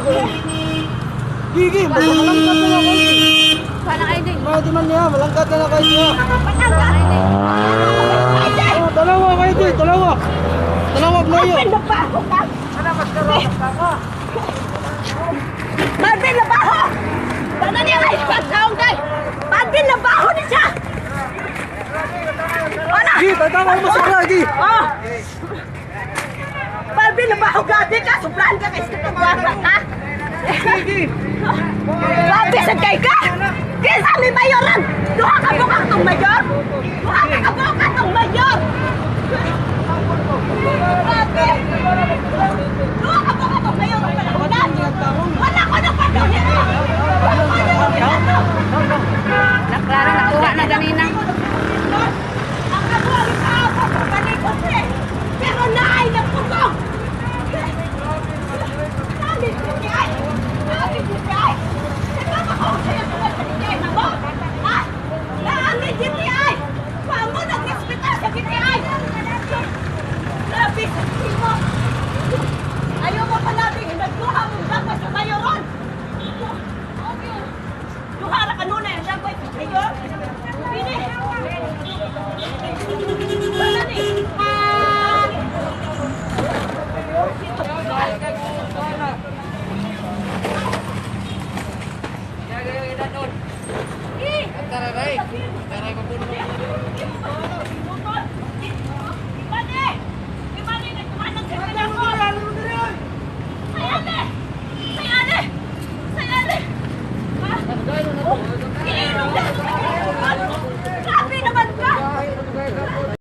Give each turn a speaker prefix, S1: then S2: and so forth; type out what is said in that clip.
S1: Go. Gigi, malangkat na lang kayo.
S2: Sana kayo din.
S1: Mga di man niya, malangkat na lang kayo niya.
S2: Patangga. Ay,
S1: Oh, dalawa kayo di, dalawa. Dalawa na
S2: Marvin, nabaho ka! Marvin, nabaho! Paano niya ay pagkaong kay? Marvin, nabaho ni siya! Wala!
S1: Gi, tatawa mo sa gi.
S2: Oh! Marvin, nabaho grabe ka! Sobrahan ka kay sa ha?
S1: Gi.
S2: Grabe sa kay ka! Kinsa may mayoran! Duha ka buka tong mayor! Duha ka buka tong mayor! Grabe!